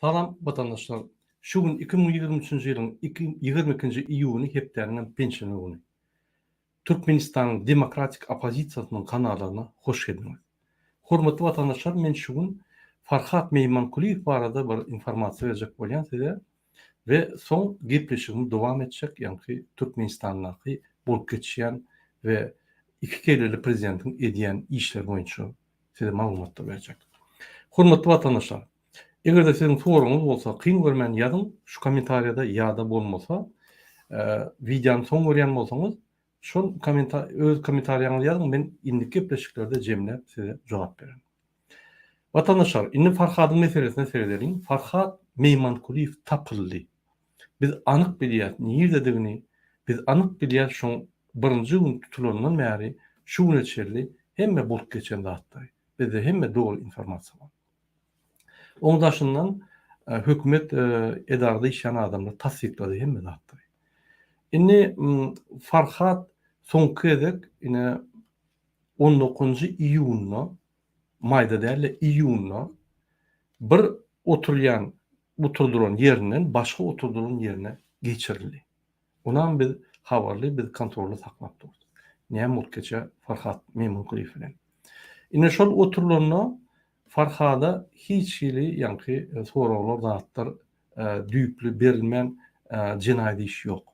Salam watandaşlar! Şu gün 2023-nji ýylyň 22-nji iýuny hepdäniňem penşenbe güni. Türkmenistanyň demokratik oppozisiýasynyň kanalyna hoş geldiňiz. Hormatly watandaşlar men şu gün Farhat Meýmankulyýew barada bir informasiýa berjek bolýan size we soň gepleşigimi dowam etjek ýaňky Türkmenistandaky bolup geçýän we iki kelleli prezidentiň edýän işleri boýunça size maglumatlar berjek. Hormatly watandaşlar, eger-de siziň soragyňyz bolsa, kyn görmän ýazyň şu kommentariýada ýa-da bolmasa, wideony soň görýän bolsaňyz, şol öz kommentariýaňyzy ýazyň, men indiki gepleşiklerde jemläp size jogap bererin. Watandaşlar, indi Farhadyň meselesine seredeliň. Farhat Meýmankulyýew tapyldy. Biz anyk bilýäs nirededigini, biz anyk bilýäs şoň birinji gün tutulandan bäri şu güne çenli hemme bolup geçen zatlary. Bizde hemme doly informasiýa bar. Oň daşyndan hökümet edarada işleýän adamlar tassyklady hemme zatlary. Indi Farhat soňky gezek ine on dokuzynjy iýunda, maýda däl-de iýunda bir oturýan oturdylan ýerinden başga oturdylan ýerine geçirildi. Onam biz habarly, biz kontrolda saklap durduk. Näme bolup geçer Farhat Meýmunkulyýew bilen. Ine şol oturylanda Farhada hiç hili ýaňky soraglar zatlar düýpli berilmän jenaýat işi ýok.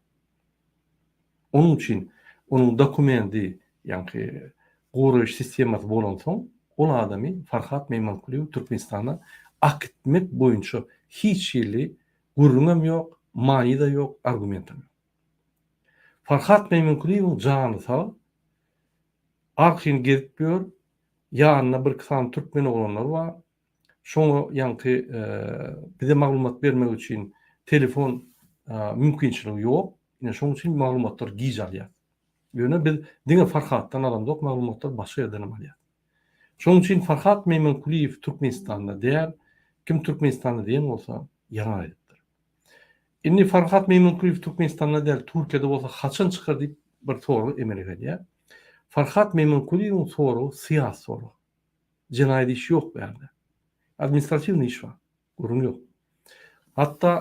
Onuň üçin onuň dokumendi ýaňky goraýyş sistemasy bolansoň ol adamy Farhat Meýmankulyýewi Türkmenistana akitmek boýunça hiç hili Gürrüňem ýok, many-da ýok, argumentem ýok. Farhat Meýmenkulyýewiň jany sag, arkaýyn gezip ýör, ýanynda birki sany türkmen oglanlar bar. Şoňa ýaňky bize maglumat bermek üçin telefon mümkinçiligi ýok. Ine şoň üçin maglumatlary giç alýas. Ýöne biz diňe Farhatdan alamzok maglumatlary başga ýerdenem alýas. Şonuň üçin Farhat Meýmenkulyýew Türkmenistanda däl, kim Türkmenistanda diýen bolsa ýalan aýdypdyr. Indi Farhat Meýmenkulyýew Türkmenistanda däl, Türkiýede bolsa haçan çykar diýip bir sorag emele gelýär. Farhat Meýmenkulyýewiň soragy syýasy sorag. Jenaýat işi ýok bu ýerde. Administratiwnyý iş bar. Gürrüň ýok. Hatda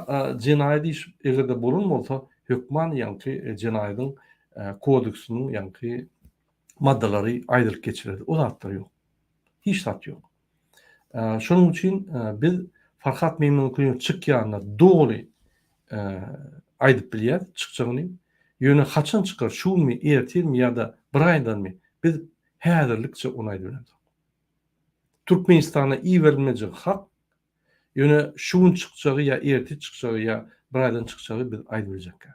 jenaýat iş eger-de bolan bolsa, hökman ýaňky jenaýadyň kodeksiniň ýaňky maddalary aýdylyp geçilerdi. O zatlar ýok. Hiç zat ýok. Şonuň üçin biz Farhat Meýmunyň çykýanyna doly aýdyp bilýäris çykjagyny. Ýöne haçan çykar, şu günmi, ertirmi ýa-da bir aýdanmy, biz häzirlikçe ony aýdyp bilemzok. Türkmenistana iberilmejegi hak, ýöne şu gün çykjagy ýa ertir çykjagy ýa bir aýdan çykjagy biz aýdyp biljekkä.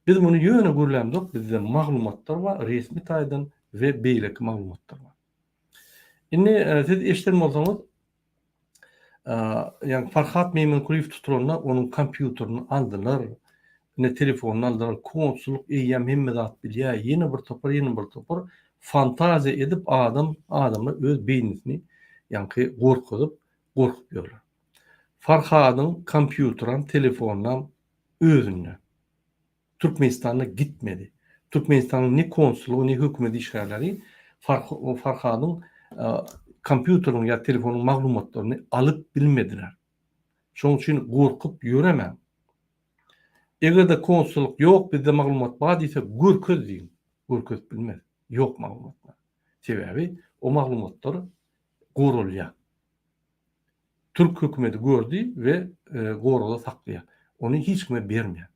Biz muny ýöne gürlämzok, bizde maglumatlar bar, resmi taýdan we beýleki maglumatlar bar. Indi siz eşiden bolsaňyz, Ýagny Farhat Meýmenkulyýew tutulanda onuň kompýuterini aldylar, ine telefonyny aldylar, konsullyk eýýäm hemme zat bilýär, ýene bir topar, ýene bir topar fantaziýa edip adam adamlar öz beýnisini ýaňky gorkuzyp, gorkup ýörler. Farhadyň kompýuteram, telefonam özünde. Türkmenistana gitmedi. Türkmenistanyň ne konsullygy, ne hökümet işgärleri Farhadyň kompýuteriniň ýa telefonyň maglumatlaryny alyp bilmediler. Şonuň üçin gorkup ýöremäň. Eger-de konsullyk ýok bizde maglumat bar diýse görkez diýiň. Görkezip bilmez. Ýok maglumatlar. Sebäbi o maglumatlar goralýar. Türk hökümeti gördi we goragda saklaýar. Ony hiç kime bermeýär.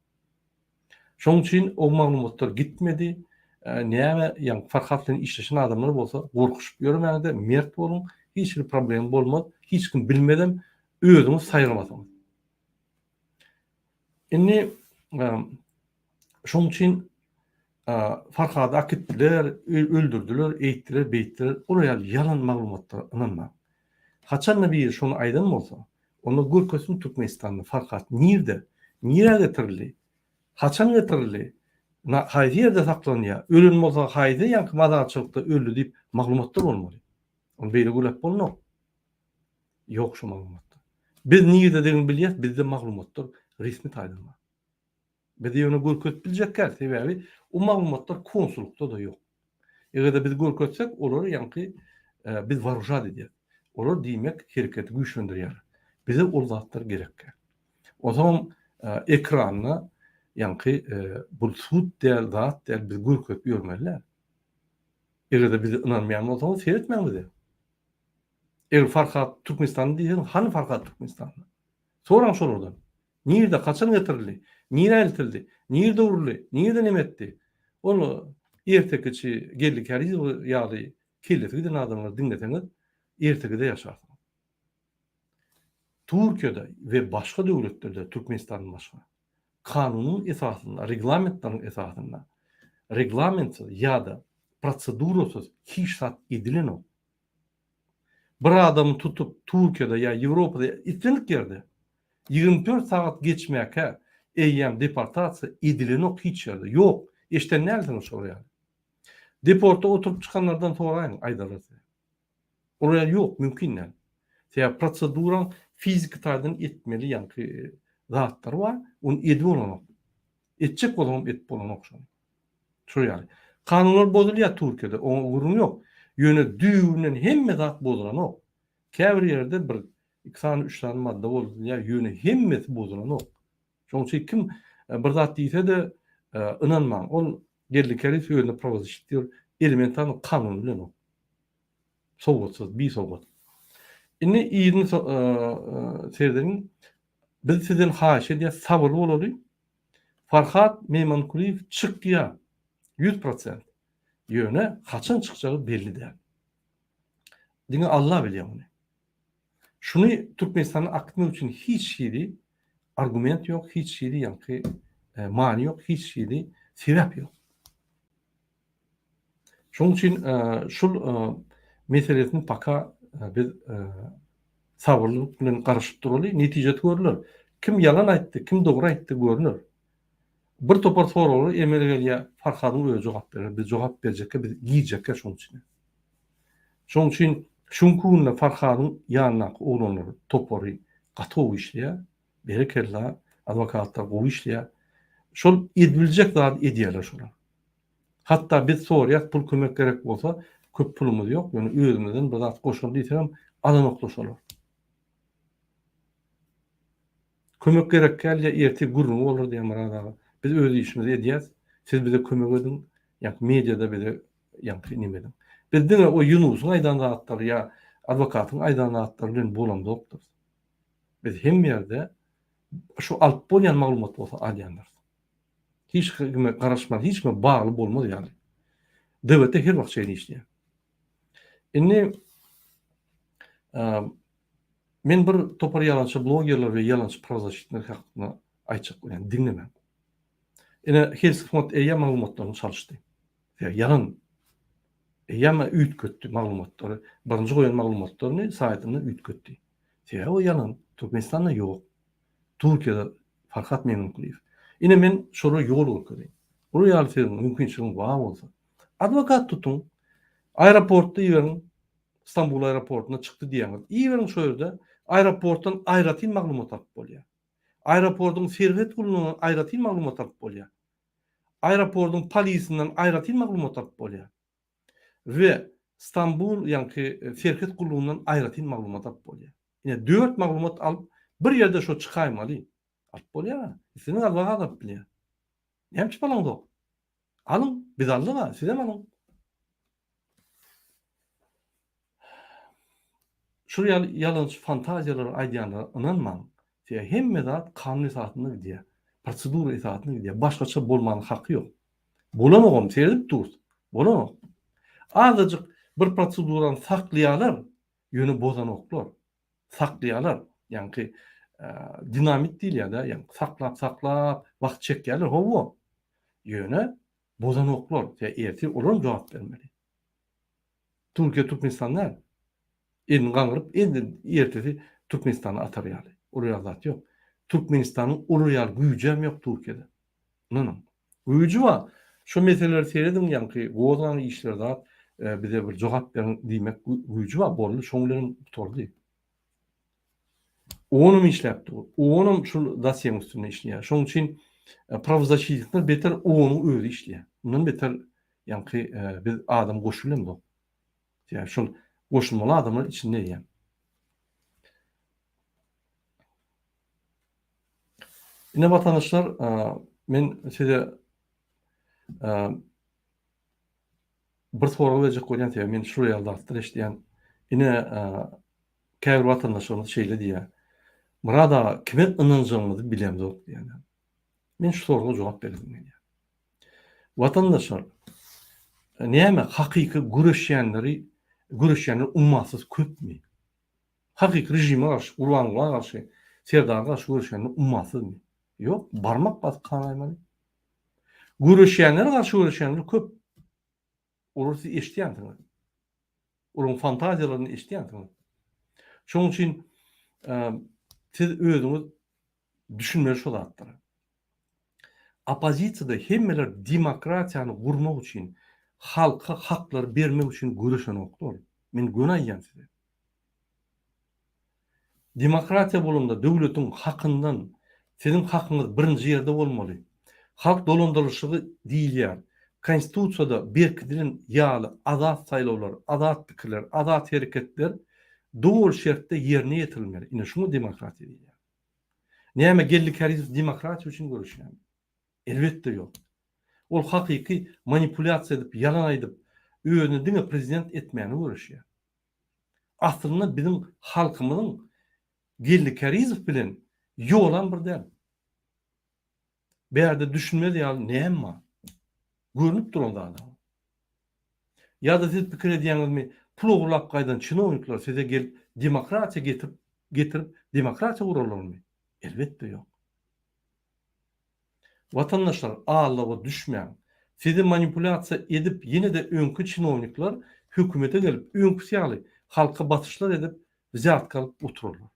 Şonuň üçin o maglumatlar gitmedi. Näme, ýagny Farhat bilen işleşen adamlar bolsa gorkuşyp ýörmäňde, mert boluň, hiç hili problem bolmaz, hiç kim bilmezem, özüňiz saýgarmasaňyz. Indi şonuň üçin Farhady akitdiler, öldürdiler, eýtdiler, beýtdiler. Olar ýaly ýalan maglumatlara ynanmaň. Haçanda biri şony aýdan bolsa, onda görkezsin Türkmenistanda Farhat nirde, nirä getirildi, haçan getirildi, haýsy ýerde saklanýar, ölen bolsa haýsy ýaňky mazarçylykda öldi diýip maglumatlar bolmaly. Ony beýle gürläp bolnok. Ýok şu maglumatlar. Biz nirededigini bilýäs, bizde maglumatlar resmi taýdan bar. Biz ýöne görkezip biljek däl, sebäbi o maglumatlar konsullykda-da ýok. Eger-de biz görkezsek, olar ýaňky biz waružat edýäs. Olar diýmek hereketi güýçlendirýärler. Bize ol zatlar gerek däl. Onsoňam ekranda ýaňky bu sud däl, zat däl biz görkezip ýörmeli däl. Eger-de bize ynanmaýan bolsaňyz seretmäň bize. Eger Farhat Türkmenistanda diýseň, hany Farhat Türkmenistanda? Soraň şolardan. Nirde, haçan getirildi? Nirä eltildi? Nirde uruldy? Nirde neme etdi? Ol ertekiçi Geldi Kärizow ýaly kellesi giden adamlary diňleseňiz, ertekide ýaşarsyňyz. Türkiýede we başga döwletlerde, Türkmenistandan başga, kanunyň esasynda, reglamentleriň esasynda, reglamentsiz ýa-da prosedurasyz hiç zat edilenok. Bir adamy tutup Türkiýede ýa Ýewropada ýa islendik ýerde 24 sagat geçmäkä eýýäm deportasiýa edilenok hiç ýerde. Ýok. Eşiden dälsiňiz şolar ýaly. Deportda oturyp çykanlardan soraýyň, aýdarlar size. Olar ýaly ýok, mümkin däl. Sebäbi proseduraň fiziki taýdan etmeli ýaňky zatlary bar, ony edip bolanok. Etjek bolsaňam edip bolanok şony. Şol ýaly. Kanunlar bozulýar Türkiýede, oňa gürrüň ýok. Ýöne düýbünden hemme zat bozulanok. Käbir ýerde bir, iki sany, üç sany madda bozulýar, ýöne hemmesi bozulanok. Şonuň üçin kim bir zat diýse-de ynanmaň. Ol Geldi Käriýew özüne prawozasşit diýip, elementarny kanuny bilenok. Sowatsyz, bisowat. Indi yzyny seredeliň. Biz sizden haýyş edýäs, sabyrly bolaly. Farhat Meýmankulyýew çykýar. 100%. Ýöne haçan çykjagy belli däl. Diňe Alla bilýär muny. Şuny Türkmenistana akitmek üçin hiç hili argument ýok, hiç hili ýaňky many ýok, hiç hili sebäp ýok. Şonuň üçin şul meselesini paka biz sabyrlylyk bilen garaşyp duraly, netijesi görüler. Kim ýalan aýtdy, kim dogry aýtdy görüner. Bir topar soraglar emele gelýär, Farhadyň özi jogap berer, biz jogap berjekkä, biz girjekkä şonuň içine. Şonuň üçin şu günki günde Farhadyň ýanyndaky oglanlar topary gaty gowy işleýär. Berekella, adwokatlar gowy işleýär. Şol edibiljek zady edýärler şolar. Hatda biz soraýas pul kömek gerek bolsa, köp pulumyz ýok, ýöne özümizden bir zat goşaly diýsegem alanoklar şolar. Kömek gerek däl diýýär, ertir gürrüňi bolar diýýär Myrat aga. Biz öz işimizi edýäs, siz bize kömek ediň, ýa mediada bize ýaňky neme ediň. Biz diňe o Ýunusyň aýdan zatlary ýa adwokatyň aýdan zatlary bilen bolamzokdyrys. Biz hemme ýerde şu alyp bolýan maglumat bolsa alýandyrys. Hiç kime garaşman, hiç kime bagly bolmaz ýaly. DWT her wagt şeýle işleýär. Indi men bir topar ýalançy blogerler we ýalançy prawozasşitnikler hakynda aýtjak bolýan, diňlemäň. Ine Helsingfond eýýäm maglumatlaryny çalyşdy. Ýalan. Eýýäm üýtgetdi maglumatlary. Birinji goýan maglumatlaryny saýtynda üýtgetdi. Sebäbi o ýalan. Türkmenistanda ýok. Türkiýede Farhat Meňňikulyýew. Ine men şolara ýol görkezeýin. Bular ýaly siziň mümkinçiligiňiz bar bolsa, adwokat tutuň, aeroportda iberiň, Stambul aeroportuna çykdy diýýäňiz. Iberiň şo ýerde, aeroportdan aýratyn maglumat alyp bolýar. Aeroportyň serhet gullugyndan aýratyn maglumat alyp bolýar. Aeroportyň polisinden aýratyn maglumat alyp bolýar. We Stambul ýaňky serhet gullugyndan aýratyn maglumat alyp bolýar. Ine dört maglumat alyp bir ýerde şo çykaýmaly. Alyp bolýar. Islendik adwokat alyp bilýär. Näme üçin alaňzok? Alyň, biz aldyk-a, sizem alyň. Şul ýaly ýalançy fantaziýalary aýdýanlara ynanmaň. Sebäbi hemme zat kanun esasynda gidýär. Prosedura esasynda gidýär. Başgaça bolmanyň haky ýok. Bolanogam seredip durus. Bolanok. Azajyk bir prosedurany saklaýarlar, ýöne bozanoklar. Saklaýarlar. Ýaňky dinamit diýilýär-dä, ýaňky saklap-saklap wagt çekýärler, hawa. Ýöne bozanoklar. Sebäbi ertir olaram jogap bermeli. Türkiýe Türkmenistan däl. Elini gaňryp edil ertesi Türkmenistana atar ýaly. Olar ýaly zat ýok. Türkmenistanyň olar ýaly güýjem ýok Türkiýede. Ynanyň. Güýji bar. Şu meseleleri serediň ýaňky gozgan işler zat bize bir jogap beriň diýmek güýji bar boldy şoň bilenem gutardy. Onam işläp dur. Onam şul dosýeň üstünde işleýär. Şoň üçin prawozasşitnikden beter onuň özi işleýär. Mundan beter ýaňky biz adam goşup bilemzok. Ýa şol goşulmaly adamlar içinde eýýäm. Ine watandaşlar, men size bir sorag berjek bolýan, sebäbi men şular ýaly zatlar eşidýän. Ine, käbir watandaşlarymyz şeýle diýýär. Myrat aga, kime ynanjagymyzy bilemzok diýýärler. Men şu soraga jogap beresim gelýär. Watandaşlar, näme hakyky göreşýänleri, göreşýänler ummasyz köpmi? Hakyky režime garşy, Gurbanguly garşy, Serdara garşy göreşýänler ummasyzmy? Ýok, barmak basyp sanaýmaly. Göreşýänlere garşy göreşýänler köp. Olary siz eşidýänsiňiz. Olaryň fantaziýalaryny eşidýänsiňiz. Şonuň üçin siz özüňiz düşünmeli şo zatlara. Oppozisiýada hemmeler demokratiýany gurmak üçin, halka haklary bermek üçin göreşenoklar. Men göni aýdýan size. Demokratiýa bolanda döwletiň hakyndan siziň hakyňyz birinji ýerde bolmaly. Halk dolandyrylyşygy diýilýär. Konstitusiýada berkidilen ýaly azat saýlawlar, azat pikirler, azat hereketler doly şertde ýerine ýetirilmeli. Ine şuňa demokratiýa diýilýär. Näme Geldi Kärizow demokratiýa üçin göreşýärmi? Elbetde ýok. Ol hakyky manipulýasiýa edip, ýalan aýdyp, özüni diňe prezident etmäne göreşýär. Aslynda biziň halkymyzyň Geldi Kärizow bilen ýolam bir däl. Bärde düşünmez ýaly näme bar? Görnüp duran zada. Ýa-da siz pikir edýäňizmi, pul ogurlap gaýdan çinownikler size gelip demokratiýa getirip getirip demokratiýa gurarlarmy? Elbetde ýok. Watandaşlar aldawa düşmäň. Sizi manipulýasiýa edip ýene-de öňki çinownikler hökümete gelip öňküsi ýaly halka basyşlar edip wzýatka alyp oturarlar.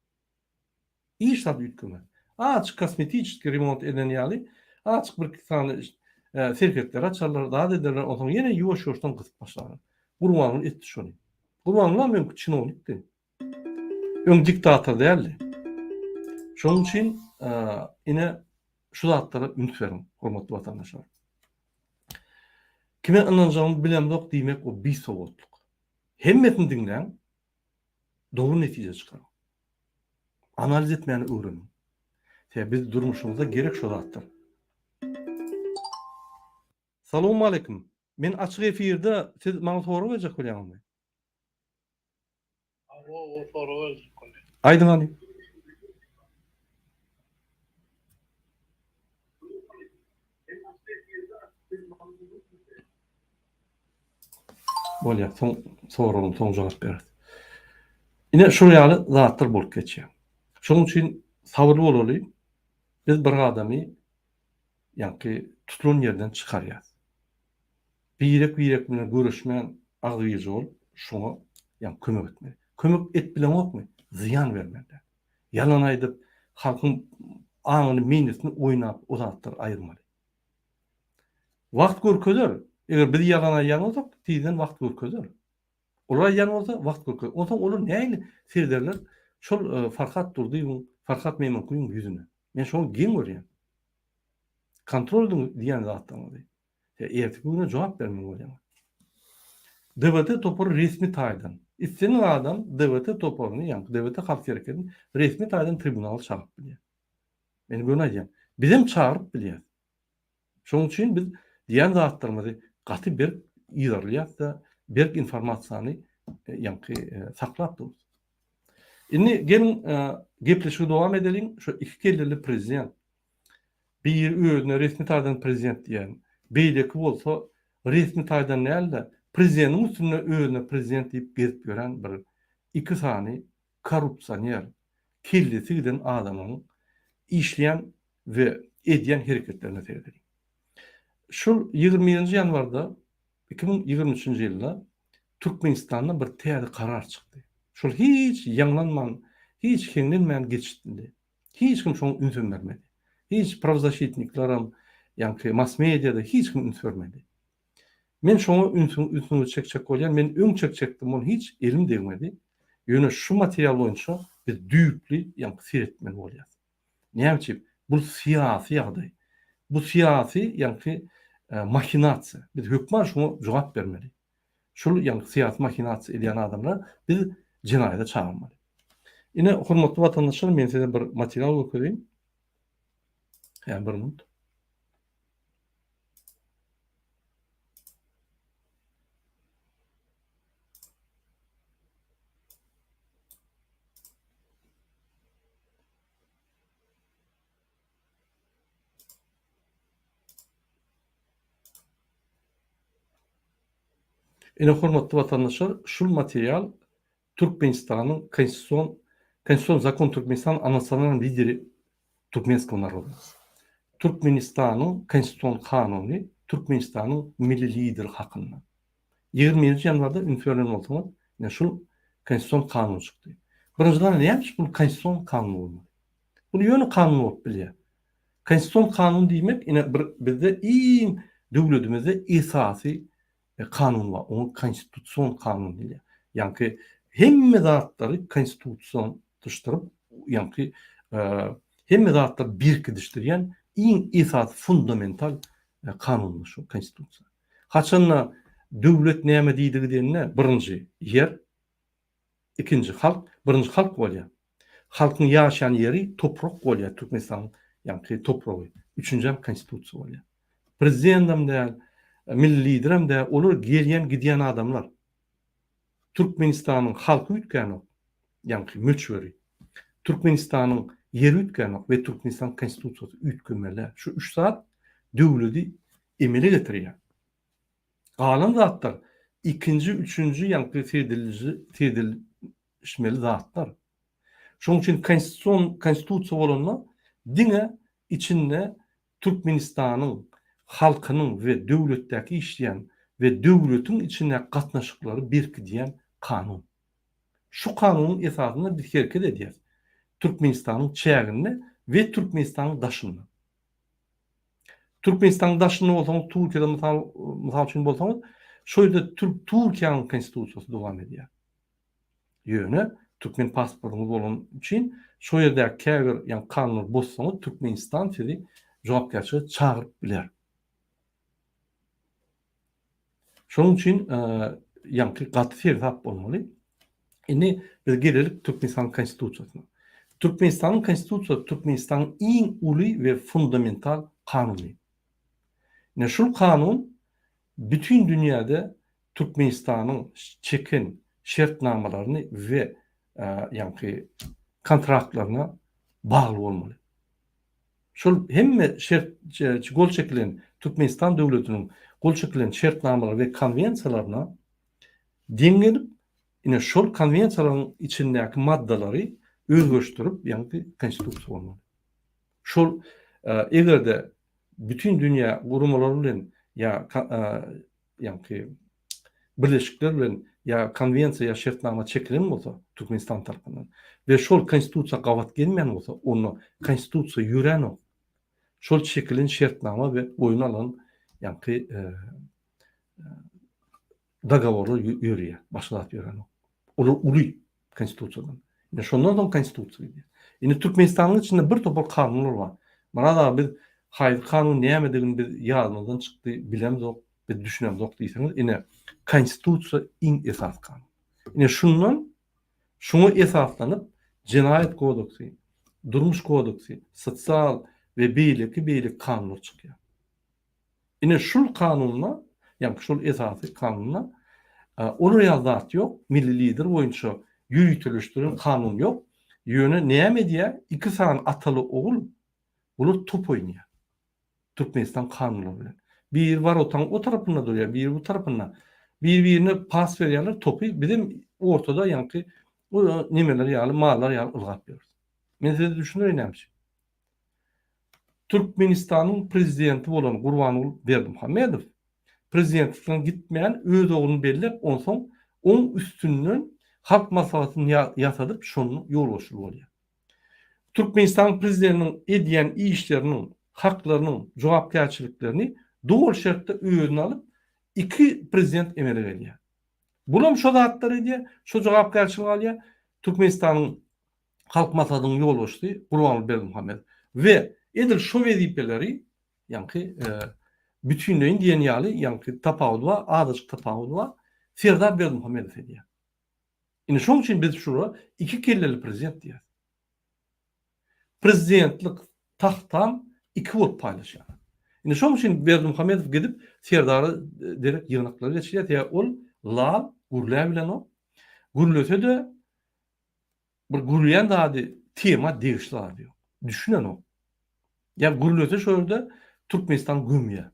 Hiç zat üýtgemez. Azajyk kosmetiçeskiý remont eden ýaly azajyk birki sany serhetleri açarlar, zat ederler, onsoň ýene ýuwaş-ýuwaşdan gysyp başlarlar. Gurbanguly etdi şony. Gurbangulam öňki çinownikdi. Öň diktator däldi. Şonuň üçin ine şu zatlara üns beriň, hormatly watandaşlar. Kime ynanjagymy bilemzok diýmek o bisowatlyk. Hemmesini diňläň, dogry netije çykaryň. Analiz etmäni öwreniň. Sebäbi biz durmuşymyzda gerek şo zatlar. Salowmaleýkim. Men açyk efirde siz maňa sorag berjek bolýaňyzmy? Hawa, sorag berjek bolýan. Aýdyň hany. Bolýar, soň soragyny soň jogap bereris. Ine şul ýaly zatlar bolup geçýär. Şonuň üçin sabyrly bolaly. Biz bir adamy ýaňky tutulan ýerden çykarýas. Birek-birek bilen göreşmän agzybirje bolup şoňa ýaňky kömek etmeli. Kömek et bileňokmy? Zyýan bermeli däl. Ýalan aýdyp, halkyň aňyny, meýnisini oýnap o zatlary aýyrmaly. Wagt görkezer. Eger biz ýalan aýdýan bolsak, tizden wagt görkezer. Olar aýdýan bolsa, wagt görkezer. Onsoň olar nähili serederler şol Farhat Durdyýewiň, Farhat Meýmankulyň ýüzüne. Men şony geň görýän. Kontrol ediň diýýän zatlaryňyzy. Erteki güne jogap bermeli bolýaňyz. DWT topary resmi taýdan, islendik adam DWT toparyny, ýagny DWT halk hereketini resmi taýdan tribunala çagyryp bilýär. Men göni aýdýan. Bizem çagyryp bilýäs. Şonuň üçin biz diýen zatlarymyzy gaty berk yzarlaýas-da, berk informasiýany ýaňky saklap durus. Indi geliň gepleşigi dowam edeliň. Şu iki kelleli prezident biri özüne resmi taýdan prezident diýen, beýleki bolsa resmi taýdan däl-de, prezidentiň üstünde özüne prezident diýip gezip ýören bir iki sany korrupsioner, kellesi giden adamyň işleýän we edýän hereketlerine seredeliň. Şul 21-nji ýanwarda 2023-nji ýylda Türkmenistanda bir täze karar çykdy. Şol hiç ýaňlanman, hiç heňlenmän geçdi. Hiç kim şoňa ünsem bermedi. Hiç prawzaşitniklerem, ýaňky mass mediada hiç kim üns bermedi. Men şoňa ünsüň ünsüňizi çekjek bolýan. Men öň çekjekdim, ony hiç elim degmedi. Ýöne şu material boýunça biz düýpli ýaňky seretmeli bolýas. Näme üçin? Bu syýasy ýagdaý. Bu syýasy ýaňky mahinasiýa. Biz hökman şoňa jogap bermeli. Şul ýaňky syýasy mahinasiýa edýän adamlar biz jenaýata çagyrmaly. Ine, hormatly watandaşlar, men size bir material görkezeýin. Ýa bir minut. Ine hormatly watandaşlar, şul material Türkmenistanyň konstitusion Konstitusion zakon Türkmenistan o nasionalnom lideri türkmenskogo naroda. Türkmenistanyň konstitusion kanuny Türkmenistanyň milli lideri hakynda. 27 ýanwarda üns beren bolsaňyz, ine şul konstitusion kanun çykdy. Birinjiden näme üçin bu konstitusion kanun bolmaly? Bu ýöne kanun bolup bilýär. Konstitusion kanun diýmek ine bir bizde iň döwletimizde esasy kanun bar. Oňa konstitusion kanun diýilýär. Ýaňky hemme zatlary konstitusion dyşdyryp, ýaňky hemme zatlary berkidişdirýän iň esasy fundamental kanundyr şu konstitusiýa. Haçanda döwlet näme diýdigi diýende birinji ýer, Ikinji halk, birinji halk bolýar. Halkyň ýaşaýan ýeri toprak bolýar, Türkmenistanyň ýaňky topragy. Üçünjem konstitusiýa bolýar. Prezidendem däl, milli liderem däl, olar gelýän gidýän adamlar. Türkmenistanyň halky üýtgänok, ýaňky möçberi. Türkmenistanyň ýeri üýtgänok we Türkmenistanyň konstitusiýasy üýtgemeli. Şu üç zat döwledi emele getirýär. Galan zatlar ikinji, üçünji ýaňky seredilişmeli zatlar. Şonuň üçin konstitusion konstitusiýa bolanda diňe içinde Türkmenistanyň halkynyň we döwletdäki işleýän we döwletiň içindäki gatnaşyklary berkidýän kanun. Şu kanunyň esasynda biz hereket edýäris. Türkmenistanyň çäginde we Türkmenistanyň daşynda. Türkmenistanyň daşynda bolsaňyz, Türkiýede mysal, mysal üçin bolsaňyz, şo ýerde Türk Türkiýäniň konstitusiýasy dowam edýär. Ýöne türkmen pasportyňyz bolan üçin şo ýerdäki käbir ýa kanunlary bozsaňyz, Türkmenistan sizi jogapkärçilige çagyryp biler. Şonuň üçin ýaňky gaty seresap bolmaly. Indi biz gelelik Türkmenistanyň Konstitusiýasyna. Türkmenistanyň Konstitusiýasy Türkmenistanyň iň uly we fundamental kanuny. Ine şul kanun bütin dünýäde Türkmenistanyň çeken şertnamalaryny we ýaňky kontraktlaryna bagly bolmaly. Şol hemme şert gol çekilen Türkmenistan döwletiniň gol çekilen şertnamalary we konwensiýalaryna deň gelip, ine şol konwensiýalaryň içindäki maddalary özgerişdirip, ýagny konstitusiýa bolmaly. Şol eger-de bütin dünýä guramalary bilen ýa ýaňky birleşikler bilen ýa konwensiýa ýa şertnama çekilen bolsa Türkmenistan tarapyndan we şol konstitusiýa gabat gelmeýän bolsa onda konstitusiýa ýöränok. Şol çekilen şertnama we boýun alan ýaňky dogoworlar ýörýär. Başga zat ýöränok. Olar uly konstitusiýadan. Ine şondan soň konstitusiýa gidýär. Indi Türkmenistanyň içinde bir topar kanunlar bar. Myrat aga biz haýsy kanun nämedigini biz ýadymyzdan çykdy, bilemzok, biz düşünemzok diýseňiz, ine konstitusiýa iň esasy kanun. Ine şundan şuňa esaslanyp jenaýat kodeksi, durmuş kodeksi, sosial we beýleki beýleki kanunlar çykýar. Ine şul kanunda, ýagny şul esasy kanunda olar ýaly zat ýok, milli lider boýunça ýöriteleşdirilen kanun ýok. Ýöne näme edýär? Iki sany ataly ogul bular top oýnaýar. Türkmenistan kanunlary bilen. Biri warotaň o tarapynda durýar, biri bu tarapynda. Bir-birine pas berýärler topy, bizem ortada ýaňky nemeler ýaly, mallar ýaly ylgap ýörüs. Men size düşündireýin näme üçin. Türkmenistanyň prezidenti bolan Gurbanguly Berdimuhamedow prezidentlikden gitmän öz ogluny belläp onsoň oň üstünden Halk maslahatyny ýasadyp şonda ýolbaşçyly bolýar. Türkmenistanyň prezidentiniň edýän işleriniň, haklarynyň, jogapkärçiliklerini doly şertde özüne alyp iki prezident emele gelýär. Bulam şo zatlary edýär, şo jogapkärçiligi alýar. Türkmenistanyň Halk Maslahatynyň ýolbaşçysy Gurbanguly Berdimuhamedow we edil şo wezipeleri ýaňky bütinleýin diýen ýaly ýaňky tapawudy bar, azajyk tapawudy bar, Serdar Berdimuhamedow edýär. Indi şoň üçin biz şulara iki kelleli prezident diýýäris. Prezidentlik tagtam. Iki bolup paýlaşýarlar. Indi şonuň üçin Berdimuhamedow gidip Serdara derek ýygnaklar geçirýär. Sebäbi ol lal, gürläbilenok. Gürlese-de bir gürleýän zady tema degişli zady ýok. Düşünenok. Ýa gürlese şo ýerde Türkmenistan gömýär.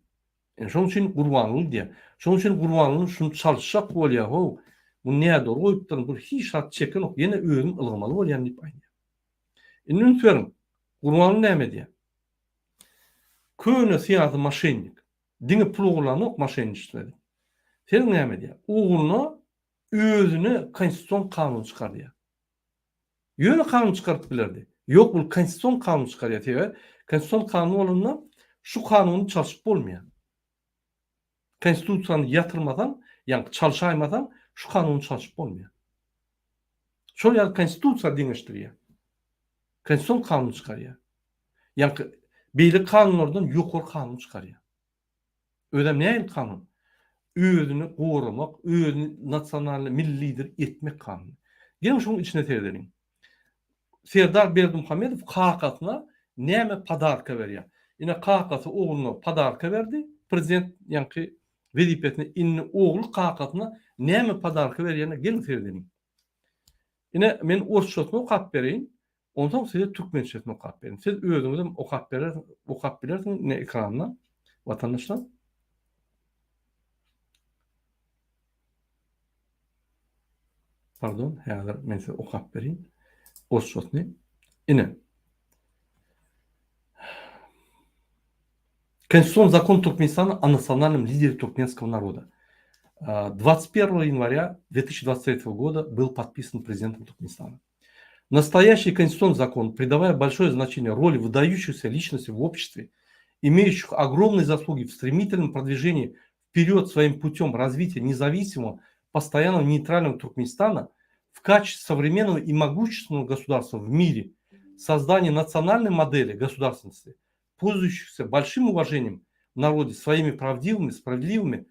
Indi şonuň üçin Gurbanguly diýýär. Şonuň üçin Gurbanguly şuny çalyşjak bolýar, how, muny nädogry goýupdyryn, bu hiç zat çekenok, ýene özüm ylgamaly bolýan diýip aýdýar. Indi üns beriň, Gurbanguly näme edýär? Köne syýasy moşennik. Diňe pul ogurlanok moşenniçtwo edip. Seniň näme edýär? Ogluna özüne konstitusion kanun çykardýar. Ýöne kanun çykaryp bilerdi. Ýok bul konstitusion kanun çykarýar sebäbi konstitusion kanun bolanda şu kanuny çalşyp bolmaýar. Konstitusiýany ýatyrmasaň, ýaňky çalşaýmasaň şu kanuny çalşyp bolmaýar. Şol ýaly konstitusiýa deňeşdirýär. Konstitusion kanun çykarýar. Ýaňky beýleki kanunlardan ýokary kanun çykarýar. Özem nähili kanun? Özüni goramak, özüni nasionalny milli lider etmek kanuny. Geliň şunuň içine seredeliň. Serdar Berdimuhamedow kakasyna näme podarka berýär? Ine kakasy ogluna podarka berdi, prezident ýaňky wezipesine indi ogly kakasyna näme podarka berýärine geliň seredeliň. Ine men orsçasyny okap bereýin. Onsoň size türkmençesini okap berin. Siz özüňizem okap berer, okap bilersiňiz ine ekranda watandaşlar. Pardon, häzir men size okap berin. Orsçasyny. Ine. Конституционный закон Туркменистана о национальном лидере туркменского народа. 21 января 2023 года был подписан президентом Туркменистана. Настоящий конституционный закон, придавая большое значение роли выдающихся личностей в обществе, имеющих огромные заслуги в стремительном продвижении вперед своим путем развития независимого, постоянного нейтрального Туркменистана в качестве современного и могущественного государства в мире, создание национальной модели государственности, пользующихся большим уважением в народе своими правдивыми, справедливыми,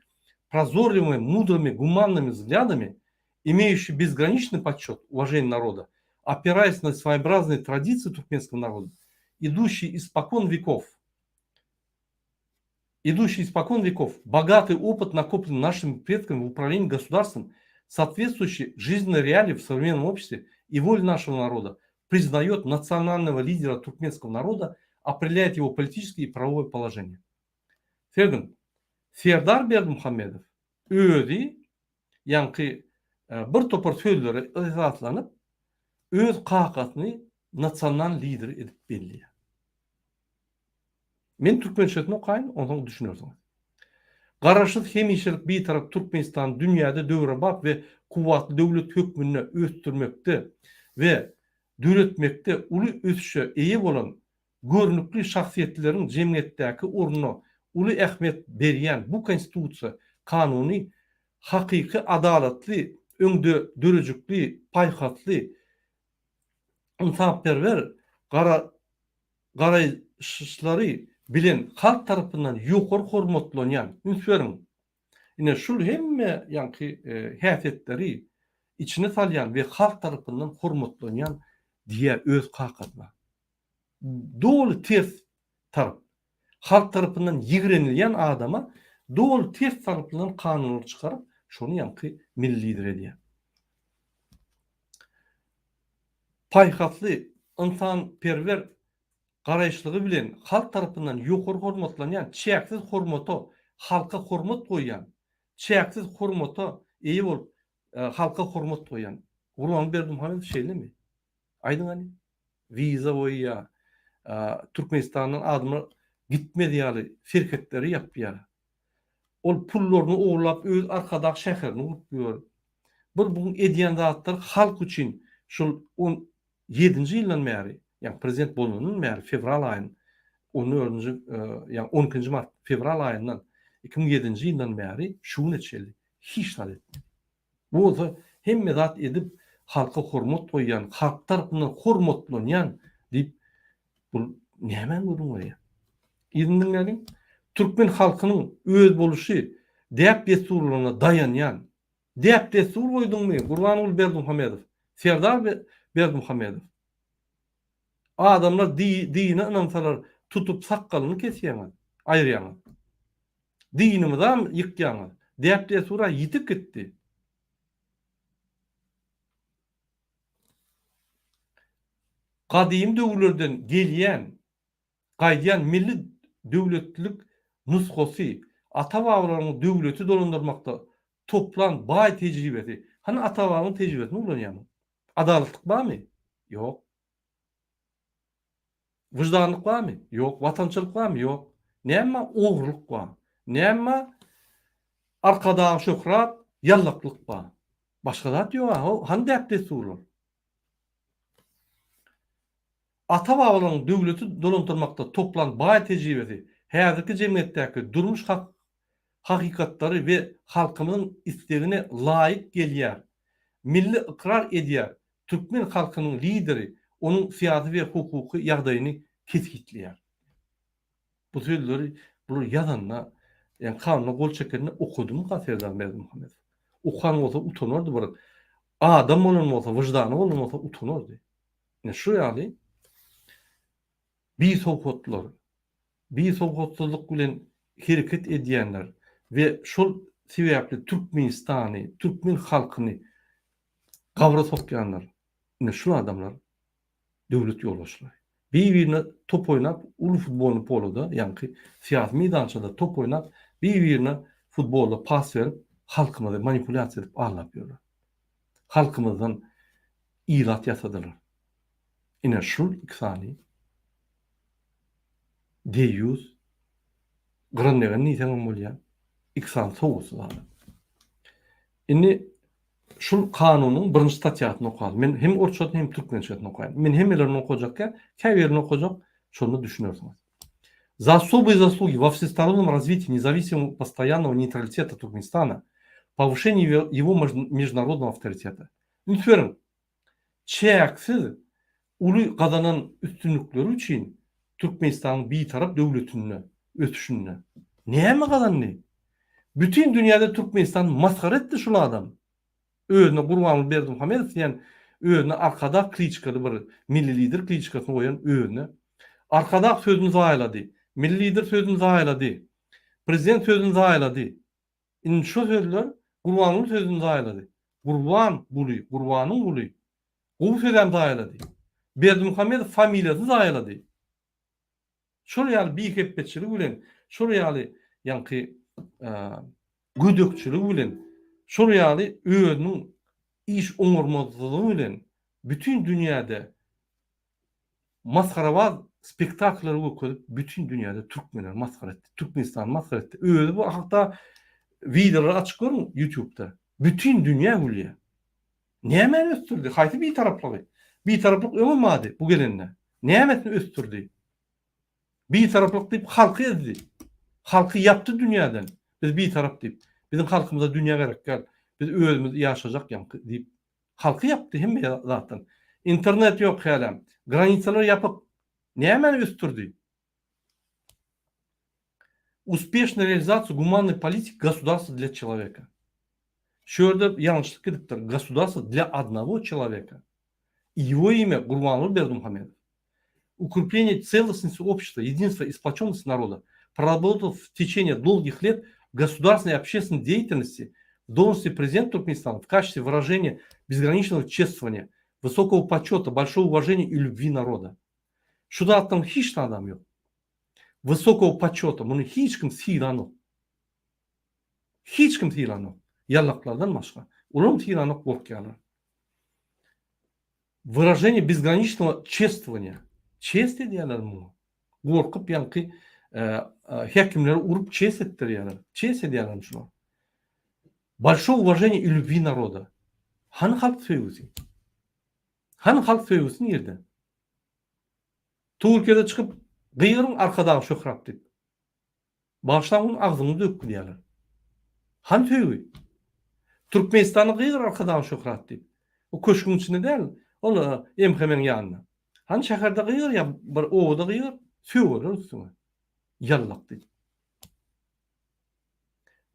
прозорливыми, мудрыми, гуманными взглядами, имеющий безграничный почет, уважение народа, опираясь на своеобразные традиции туркменского народа, идущие испокон веков, идущий испокон веков, богатый опыт, накопленный нашими предками в управлении государством, соответствующий жизненной реалии в современном обществе и воле нашего народа, признает национального лидера туркменского народа, определяет его политическое и правовое положение. Serediň, Serdar Berdimuhamedow özi ýaňky bir topar sözlere esaslanyp, öz kakasyny nasional lider edip belleýär. Men türkmençesini okaýyn, onsoň düşünersiňiz. Garaşsyz hemişelik Bitarap Türkmenistany dünýäde döwrebap we kuwwatly döwlet hökmünde ösdürmekde we döretmekde uly ösüşe eýe bolan görnükli şahsyýetleriň jemgyýetdäki ornuna uly ähmiýet berýän bu Konstitusiýa kanuny hakyky adalatly, öňde dörejikli, paýhasly, ynsanperwer gara garaýyşlary bilen halk tarapyndan ýokary hormatlanýan, üns beriň, ine şul hemme ýaňky häsiýetleri içine salýan we halk tarapyndan hormatlanýan diýýär öz kakasyna. Doly ters tarap. Halk tarapyndan ýigrenilýän adama doly ters tarapyndan kanunlar çykaryp, şony ýaňky milli lider edýär. Paýhasly, ynsanperwer garaýyşlygy bilen halk tarapyndan ýokary hormatlanýan, çäksiz hormata, halka hormat goýýan, çäksiz hormata eýe bolup, halka hormat goýýan Gurbanguly Berdimuhamedow şeýlemi? Aýdyň hany. Wiza goýýar, Türkmenistandan adamlar gitmez ýaly serhetleri ýapýar. Ol pullaryny ogurlap öz Arkadag şäherini gurup ýör. Bir buň edýän zatlary halk üçin şol on ýedinji ýyldan bäri, ýagny prezident bolanyndan bäri fewral aýynyň on dördünji ýagny on ikinji mart fewral aýyndan 2007-nji ýyldan bäri şu güne çenli hiç zat etmedi. Bu bolsa hemme zat edip halka hormat goýýan, halk tarapyndan hormatlanýan diýip bu nämäni gürrüň berýär? Yzyny diňläliň. Türkmen halkynyň özboluşy däp-dessurlaryna daýanýan, däp-dessur goýduňmy Gurbanguly Berdimuhamedow, Serdar Berdimuhamedow? Adamlar dine ynansalar. tutup sakgalyny kesýäňiz, aýyrýaňyz. Dinimizam ýykýaňyz. Däp-dessura ýitip gitdi. Gadymy döwürlerden gelýän, gaýdýan milli döwletlilik nusgasy, ata-babalaryň döwleti dolandyrmakda toplan baý tejribesi, hany ata-babaň tejribesini ulanýarmyň? Adalatlyk barmy? Ýok. Wyždanlyk barmy? Ýok. Watançylyk barmy? Ýok. Näme bar? Ogrulyk bar. Näme bar? Arkadag şöhrat, ýallaklyk bar. Başga zat ýok-a. Hany däp-dessurlar? Ata-babalaryň döwleti dolandyrmakda toplan baý tejribesi häzirki jemgyýetdäki durmuş hakykatlary we halkymyzyň islegine laýyk gelýär, milli ykrar edýär, türkmen halkynyň Lideri onuň syýasy we hukuky ýagdaýyny kesgitleýär. Bu sözleri bular ýazanda, ýagny kanuna gol çekende okadymyka Serdar Berdimuhamedow? Okan bolsa utanardy bir adam bolan bolsa, wyždany bolan bolsa utanardy. Ine şu ýaly bisowhatlar, bisowhatsyzlyk bilen hereket edýänler we şol sebäpli Türkmenistany, türkmen halkyny gabra sokýanlar, ine şul adamlar döwlet ýolbaşçylary. Bir-birine top oýnap, uly futbolny polada, ýaňky syýasy meýdançada top oýnap, bir-birine futbolda pas berip, halkymyzy manipulýasiýa edip aldap ýörler. Halkymyzdan ilat ýasadylar. Ine şul iki sany deýýus, gyran-degen diýseňem bolýar, iki sany sowatsyz adam. Indi şul kanunyň birinji statýasyny okaly. Men hem orsçasyny hem türkmençesini okaýyn. Men hemmelerini okajak däl, käbirini okajak, şonda düşünersiňiz. За особые заслуги во всестороннем развитии независимого постоянного нейтралитета Туркменистана, повышение его международного авторитета. Üns beriň, çäksiz uly gazanan üstünlikleri üçin Türkmenistanyň Bitarap döwletinde ösüşinde näme gazandy? Bütin dünýäde Türkmenistany masgara etdi şul adam. Özüne Gurbanguly Berdimuhamedow diýen özüne Arkadag kliçkaly bir Milli Lider kliçkasyny goýan özüne Arkadag sözüni zaýalady. Milli Lider sözüni zaýalady. Prezident sözüni zaýalady. Indi şo sözler Gurbanguly sözüni zaýalady. Gurban guly, Gurbanyň guly. Gowy sözem zaýalady. Berdimuhamedow familiýasyny zaýalady. Şol ýaly bihepbeçilik bilen, şol ýaly ýaňky gödekçiligi bilen, şol ýaly özüniň iş oňarmazlygy bilen bütin dünýäde masgarabaz spektakllary görkezip bütin dünýäde türkmenleri masgara etdi. Türkmenistany masgara etdi. Özi bu hakda wideolary açyp görüň ýutubda. Bütin dünýä gülýär. Nämäni ösdürdi? Haýsy bitaraplygy? Bitaraplyk öňem bardy bu gelende. Nämesini ösdürdi? Bitaraplyk diýip halky ezdi. Halky ýapdy dünýäden. Biz bitarap diýip. Biziň halkymyza dünýä gerek däl. Biz özümiz ýaşajak ýaňky diýip. Halky ýapdy hemme zatdan. Internet ýok hälem. Granisalar ýapyk. Nämäni ösdürdi? Uspešная realizatsiýa gumannoý politiki gosudarstva dlya çeloweka. Şu ýerde ýalňyşlyk gidipdir. Gosudarstvo dlya odnogo çeloweka. I ýego imya Gurbanguly Berdimuhamedow. Ukrepleniýe celostnosti obşestva, jedinstva i splоченности naroda, проработав в течение долгих лет государственной и общественной деятельности в должности президента Туркменистана в качестве выражения безграничного чествования, высокого почета, большого уважения и любви народа. Şu zatdan hiç zadam ýok. Wysokogo počota muny hiç kim sylanok. Hiç kim sylanok. Ýallaklardan başga. Olaram sylanok gorkýarlar. Wyraženiýe bezgraniçnogo çestwowaniýa. Çest edýärler muňa. Gorkup ýaňky häkimleri urup çest etdirýärler. Çest edýärler şular. Bolşoe uwaženiýe i lýubwi naroda. Hany halk söýgüsi? Hany halk söýgüsi nirde? Türkiýede çykyp gygyryň Arkadag şöhrat diýip. Bagyşlaň muny agzyňyzy döwüp gidýärler. Hany söýgi? Türkmenistanda gygyr Arkadag şöhrat diýip. O köşgüň içinde däl, ol MHM-iň ýanynda. Hany şäherde gygyr ýa bir obada gygyr, sögerler üstüňe. Ýallak diýip.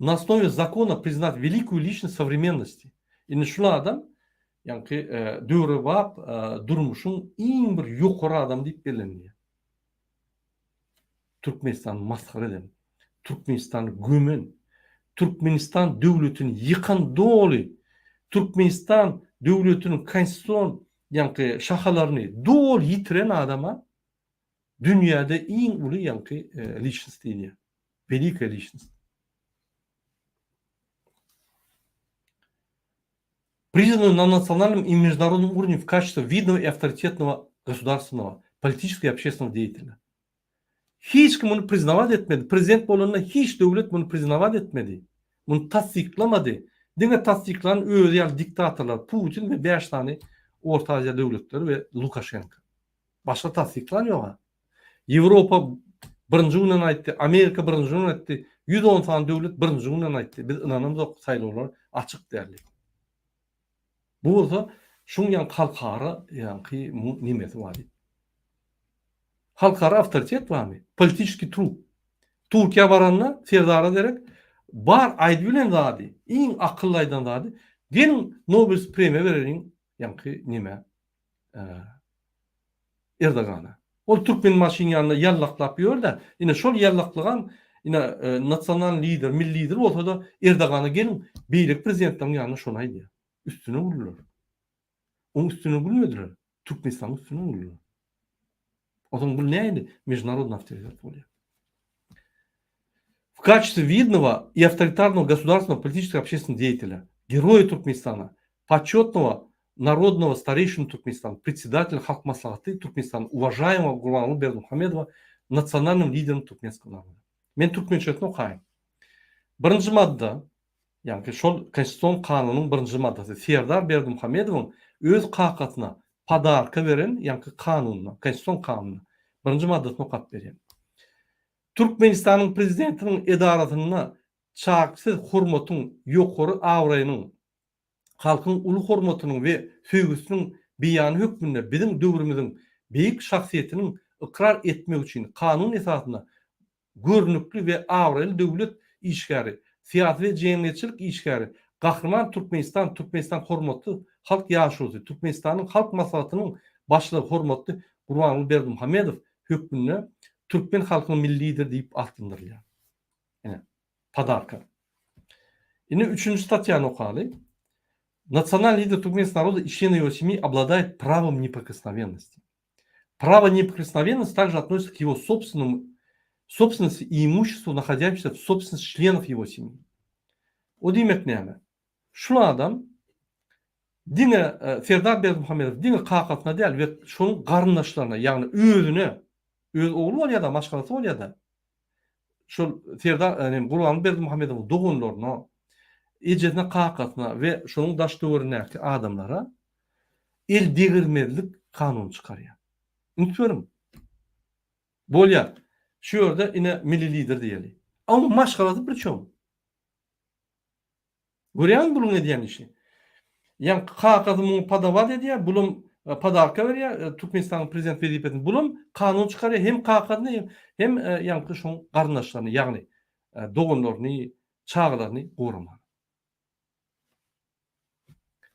Na osnowie zakona priznat welikую liçnost sowremennosti. Indi şul adam ýaňky döwrebap durmuşyň iň bir ýokary adamy diýip bellenilýär. Türkmenistany masgara eden, Türkmenistany gömen, Türkmenistan döwletini ýykan doly Türkmenistan döwletiniň konstitusion ýaňky şahalaryny doly ýitiren adama dünýäde iň uly ýaňky liçnost diýilýär. Welikая liçnost. Признанную на национальном и международном уровне в качестве видного и авторитетного государственного, политического и общественного деятеля. Hiç kim muny priznawat etmedi. Prezident bolanda hiç döwlet muny priznawat etmedi. Muny tassyklamady. Diňe tassyklan özi ýaly diktatorlar Putin we bäş sany Orta Aziýa döwletleri we Lukaşenko. Başga tassyklan ýoga. Ýewropa birinji günden aýtdy, Amerika birinji günden aýtdy, 110 sany döwlet birinji günden aýtdy. Biz ynanamzok saýlawlar açyk däl diýip. Bu bolsa şuň ýaňky halkara ýaňky nemesi bar diýip. Halkara awtoritet barmy? Politiçeskiý trup. Türkiýä baranda Serdara derek bar aýdybilen zady, iň akylly aýdan zady, geliň Nobels premiýa bereliň ýaňky nemä Erdogana. Ol Türkmenbaşyň ýanynda ýallaklap ýör-de, ine şol ýallaklygam ine nasional lider, milli lider bolsa-da Erdogana geliň beýleki prezidentleriň ýanynda şony aýdýar. Üstüne güldiler. Oň üstüne gülmediler. Türkmenistanyň üstüne güldiler. Onsoň bu nähili межdunarодnyý awtoritet bolýar? В качестве видного и авторитарного государственного политического общественного деятеля, героя Туркменистана, почетного народного старейшины Туркменистана, председателя Халк Маслахаты Туркменистана, уважаемого Гурбангулы Бердымухамедова, национальным лидером туркменского народа. Men türkmençesini okaýyn. Birinji madda, ýagny şol Konstitusion kanunyň birinji maddasy Serdar Berdimuhamedowyň öz kakasyna podarka beren ýaňky kanunyna, Konstitusion kanunyna birinji maddasyny okap berýän. Türkmenistanyň Prezidentiniň edarasynda çaksiz hormatyň, ýokary abraýynyň, halkyň uly hormatynyň we söýgüsiniň beýany hökmünde biziň döwrümiziň beýik şahsyýetiniň ykrar etmek üçin kanun esasynda görnükli we abraýly döwlet işgäri, syýasy we jemgyýetçilik işgäri, Gahryman Türkmenistan, Türkmenistan Hormatly Halk Ýaşulusy, Türkmenistanyň Halk Maslahatynyň Başlygy hormatly Gurbanguly Berdimuhamedow hökmünde türkmen halkynyň Milli Lideri diýip atlandyrylýar. Ine, podarka. Indi üçünji statýany okaly. Nasional lider Türkmenistan naroda i çleny ýego semýi obladает prawom neprikosnowennosti. Право неприкосновенности также относится к его собственному, собственности и имуществу, находящемуся в собственности членов его семьи. O diýmek näme? Şul adam diňe e, Serdar Berdimuhamedow diňe kakasyna däl we şonuň garyndaşlaryna, ýagny özüne, öz ogly bolýar-da, maşgalasy bolýar-da, şol Serdar, e, Gurbanguly Berdimuhamedowyň doganlaryna, ejesine, kakasyna we şonuň daş-töweregindäki adamlara el degirmezlik kanuny çykarýar. Üns beriň. Bolýar. Şu ýerde ine milli lider diýeli. A onuň maşgalasy priçom? Görýäňmi buluň edýän işini? Ýaňky kakasy muňa podawat edýär, bulam e, podarka berýär e, Türkmenistanyň prezident wezipesini. Bulam kanun çykarýar hem kakasyny hem e, ýaňky şoň garyndaşlaryny, ýagny doganlaryny, çagalaryny goramaga.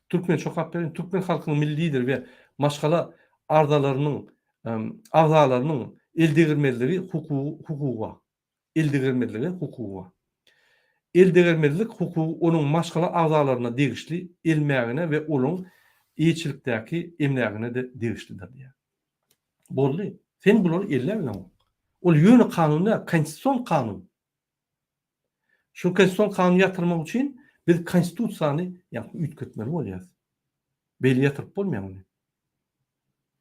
Türkmençe okap beriň. Türkmen halkynyň Milli Lideri we maşgala arzalarynyň agzalarynyň eldegirmezligi hukugy hukugy bar. Eldegirmezlige hukugy bar. Eldegirmezlik hukugy onuň maşgala agzalaryna degişli elmägine we olaryň eýeçilikdäki emlägine-de degişlidir diýýär. Boldy. Sen bulary elläp bileňok. Ol ýöne kanun däl, konstitusion kanun. Şu konstitusion kanuny ýatyrmak üçin biz konstitusiýany ýagny üýtgetmeli bolýarys. Beýle ýatyryp bolmaýar ony.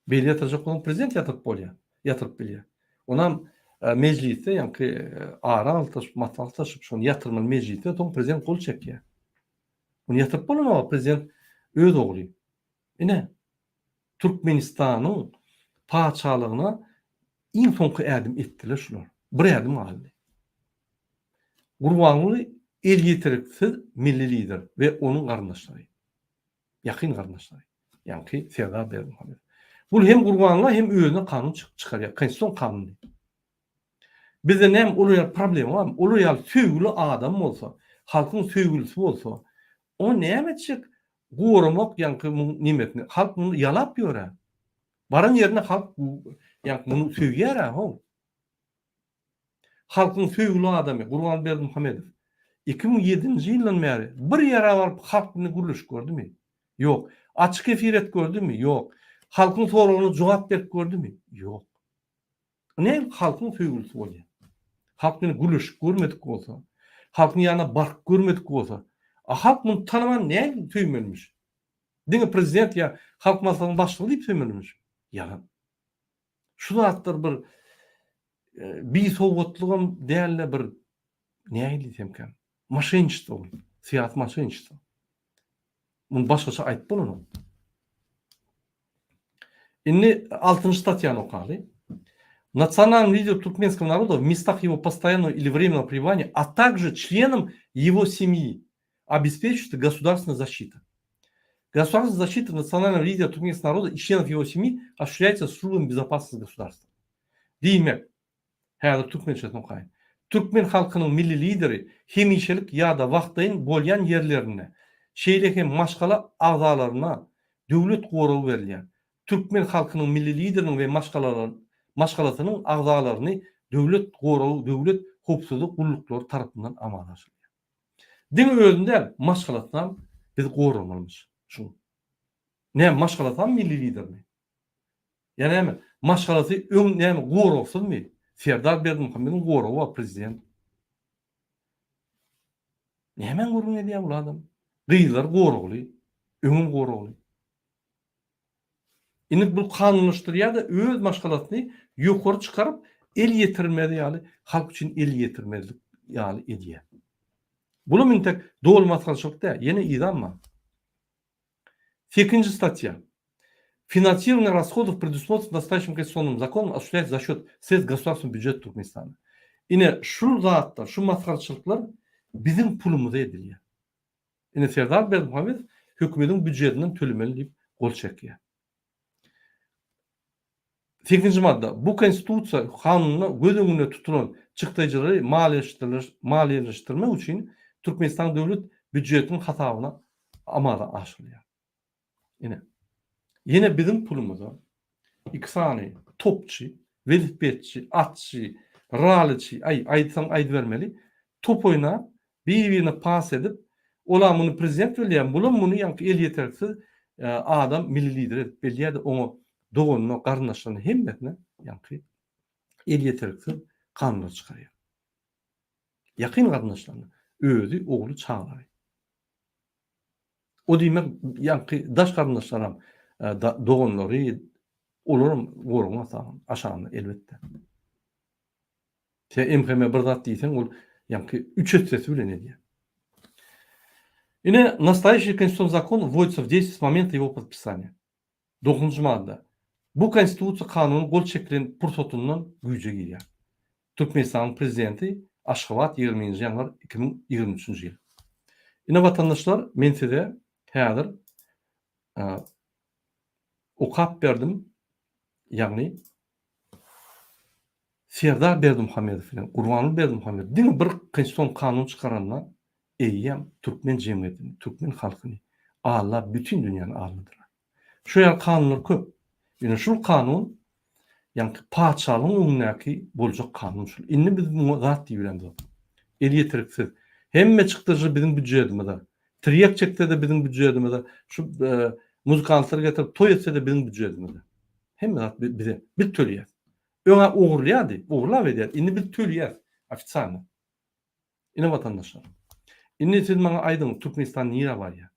Beýle ýatyrjak bolsaň prezident ýatyryp bolýar, ýatyryp bilýär. Onam e, mejlisde ýaňky e, ara altaşyp, maslahatlaşyp şony ýatyrmaly mejlisde soň prezident gol çekýär. Ony ýatyryp bolanok, prezident öz ogly. Ine, Türkmenistanyň patyşalygyna iň soňky ädim etdiler şular. Bir ädim galdy. Gurbanguly elýeterliksiz milli lider we onuň garyndaşlary. Ýakyn garyndaşlary. Ýaňky Serdar Berdimuhamedow. Bul hem Gurbanguly hem özüne kanun çykarýar. Konstitusion kanuny. Bizde näme olar ýaly problema barmy? Olar ýaly söýgüli adam bolsa, halkyň söýgülisi bolsa, o näme etjek? Goramak ýaňky muň nemesini. Halk muny ýalap ýör-ä. Baran ýerinde halk ýaňky muny söýýär-ä, how. Halkyň söýgüli adamy Gurban Berdimuhamedow 2007-nji ýyldan bäri bir ýere baryp halk bilen gürleşip gördümi? Ýok. Açyk efir edip gördümi? Ýok. Halkyň soragyna jogap berip gördümi? Ýok. Näme halkyň söýgülisi bolýar? Halk bilen gürleşip görmedik bolsa, halkyň ýanyna baryp görmedik bolsa, a halk muny tanaman näme söýmelimiş? Diňe prezident ýa halk maslahatynyň başlygy diýip söýmelimiş? Ýalan. Şu zatlar bir bisowgatlygam däl-de bir nähili diýsemkäm, moşenniçestvo ol, syýasy moşenniçestvo. Muny başgaça aýdyp bolanok. Indi altynjy statýany okaly. Nasionalnyý lider türkmenskogo naroda w местах его постоянного или временного пребывания, а также членам его семьи обеспечивается государственная защита. Государственная защита национального лидера туркменского народа и членов его семьи осуществляется службами безопасности государства. Diýmek, häzir türkmençesini okaýyn. Türkmen halkynyň milli lideri hemişelik ýa-da wagtlaýyn bolýan ýerlerinde, şeýle hem maşgala agzalaryna döwlet goragy berilýär. Türkmen halkynyň milli lideriniň we maşgalasynyň agzalaryny döwlet goragy döwlet howpsuzlyk gulluklary tarapyndan amala aşyrylýar. Diňe özüni däl, maşgalasynam biz goramalymyş şuň. Näme maşgalasam milli lidermi? Ýa näme maşgalasy öň näme goragsyzmy? Serdar Berdimuhamedowyň goragy bar prezident. Nämäň gürrüň edýär bul adam? Gyzlary goragly, öňem goragly. Indi bu kanunlaşdyrýar-da öz maşgalasyny ýokary çykaryp el ýetirmez ýaly halk üçin el ýetirmezlik ýaly edýär. Bulam intek doly masgaraçylyk däl, ýene yzam bar. Sekizinji statýa. Finansирование расходов, предусмотренных настоящим Конституционным законом, осуществляется за счет средств государственного бюджета Туркменистана. Ine şu zatlar, şu masgaraçylyklar biziň pulumyza edilýär. Ine Serdar Berdimuhamedow hökümediň býujetinden tölemeli diýip gol çekýär. Sekizinji madda. Bu Konstitusiýa kanunda göz öňünde tutulan çykdaýjylary maliýeleşdirmek üçin Türkmenistanyň döwlet býujetiniň hasabyna amala aşyrylýar. Ine. Ýene biziň pulumyza iki sany topçy, welosipedçi, atçy, raliçi, aý, aýtsaň aýdybermeli, top oýnap, bir-birine pas edip, olam muny prezident bilýär, bulam muny ýaňky elýetersiz adam milli lider edip belýär-de, oňa doganyna, garyndaşlaryna hemmesine ýaňky elýetersiz kanunlar çykarýar. Ýakyn garyndaşlaryna, özi, ogly, çagalary. O diýmek, ýaňky daş garyndaşlaram, doganlary, olaram goragyň aşagynda elbetde. Sen MHM bir zat diýseň, ol ýaňky üç essesi bilen edýär. Ine, nastoýaşiý konstitusion zakon wwodится w deýstwiýe s momenta ýego podpisaniýa. Dokuzynjy madda. Bu Konstitusiýa kanuny gol çekilen pursatyndan güýje girýär. Türkmenistanyň Prezidenti Aşgabat 20-nji ýanwar 2023-nji ýyl. Ine watandaşlar men size häzir okap berdim, ýagny Serdar Berdimuhamedow bilen Gurbanguly Berdimuhamedow diňe bir konstitusion kanun çykaranda eýýäm türkmen jemgyýetini, türkmen halkyny aldap bütin dünýäni aldadylar. Şu ýaly kanunlar köp. Ýöne şul kanun ýaňky patyşalygyň öňündäki boljak kanun şul. Indi biz muňa zat diýibilemzok. El ýetiriksiz. Hemme çykdajy biziň býujetimize. Tirýek çekse-de biziň býujetimize. Şu muzykantlary getirip toý etse-de biziň býujetimize. Hemme zat bize. Biz töleýäs. Öň-ä ogurlaýardy, ogurlap edýärdi. Indi biz töleýäs ofitsialno. Ine watandaşlar. Indi siz maňa aýdyň Türkmenistan nirä barýar?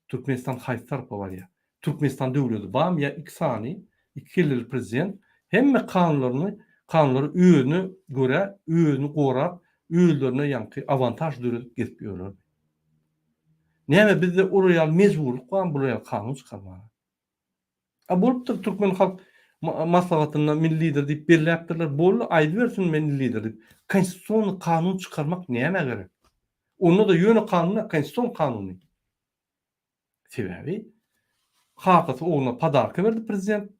Türkmenistan haýsy tarapa barýar? Türkmenistan döwleti barmy ýa iki sany iki kelleli prezident hemme kanunlaryny kanunlary özüne görä özüni gorap özlerine ýaňky awantaž döredip gezip ýörlermi? Näme bizde olar ýaly mejburlyk barmy bular ýaly kanun çykarmaga? A bolupdyr Türkmen halk maslahatynda milli lider diýip belläpdirler. Boldy aýdybersin milli lider diýip. Konstitusiýony kanun çykarmak nämä gerek? Onda-da ýöne kanun däl, konstitusion kanuny. Sebäbi kakasy ogluna podarka berdi prezident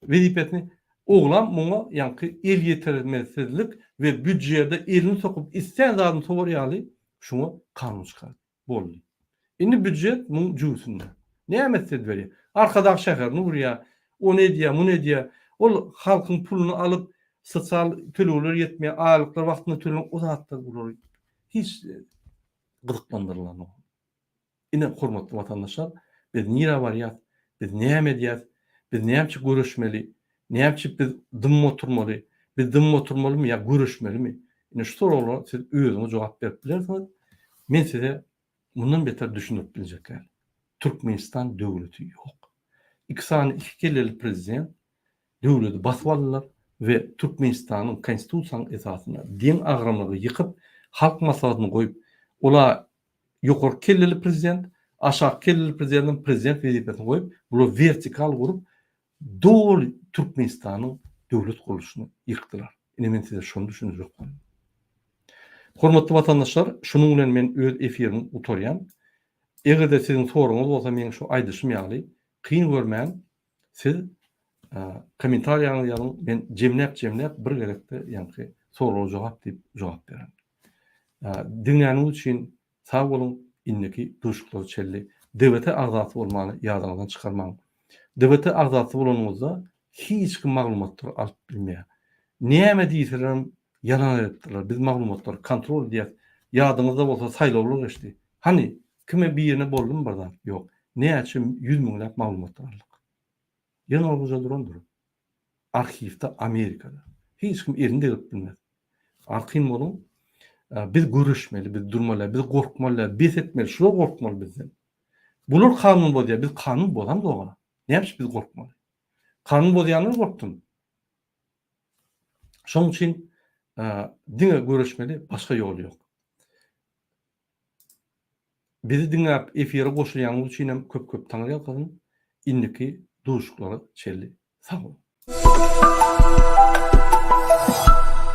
wezipesini. Oglam muňa ýaňky elýetermezsizlik we býudjede elini sokup islän zadyny sowar ýaly şuňa kanun çykardy. Boldy. Indi býujet muň jübüsinde. Näme etse ediberýär. Arkadag şäherini gurýar. Ony edýär, muny edýär. Ol halkyň puluny alyp, Sosial tölegler ýetmeýär, aýlyklar wagtynda tölenok, o zatlar bulary hiç gyzyklandyrylanok. Ine, hormatly watandaşlar, biz nirä barýas, biz näme edýäs, biz näme üçin göreşmeli, näme üçin biz dymyp oturmaly, biz dymyp oturmalymy ýa göreşmelimi? Ine, şu soraglara siz özüňiz jogap berip bilersiňiz. Men size mundan beter düşündirip biljek däl. Türkmenistan döwleti ýok. Iki sany iki kelleli prezident döwleti basyp aldylar we Türkmenistanyň Konstitusiýanyň esasynda deň agramlygy ýykyp, Halk Maslahatyny goýup, ola ýokarky kelleli prezident, aşaky kelleli prezidentiň prezident wezipesini goýup, bular wertikal gurup, doly Türkmenistanyň döwlet gurluşyny ýykdylar. Ine men size şony düşündirjek boldum. Hormatly watandaşlar, şunuň bilen men öz efirimi gutarýan. Eger-de siziň soragyňyz bolsa meň şu aýdyşym ýaly kyn görmän siz kommentariýaňyzy ýazyň, men jemläp-jemläp bir gezekde ýaňky sorag jogap diýip jogap bererin. Diňläniňiz üçin sag boluň, indiki duşuşyklara çenli DWT agzasy bolmany ýadyňyzdan çykarmaň. DWT agzasy bolanyňyzda hiç kim maglumatlary alyp bilmeýär. Näme diýselerem ýalan aýdypdyrlar, biz maglumatlary kontrol edýäs, ýadyňyzda bolsa saýlawlar geçdi. Hany, kime birine boldumy bir zat? Ýok. Näçe ýüz müňläp maglumatlar aldyk. Ýene ol goja durandyr. Arhiwde Amerikada. Hiç kim elini degrip bilmez. Arkaýyn boluň. Biz göreşmeli, biz durmaly, biz gorkmaly, bes etmeli. Şular gorkmaly bizden. Bular kanun bozýar, biz kanun bozamzok-a. Näme üçin biz gorkmaly? Kanun bozýanlar gorksun. Şonuň üçin diňe göreşmeli, başga ýol ýok. Bizi diňläp efire goşulýanyňyz üçin hem köp köp taňryýalkasyn. Indiki duşuşyklara çenli sag boluň.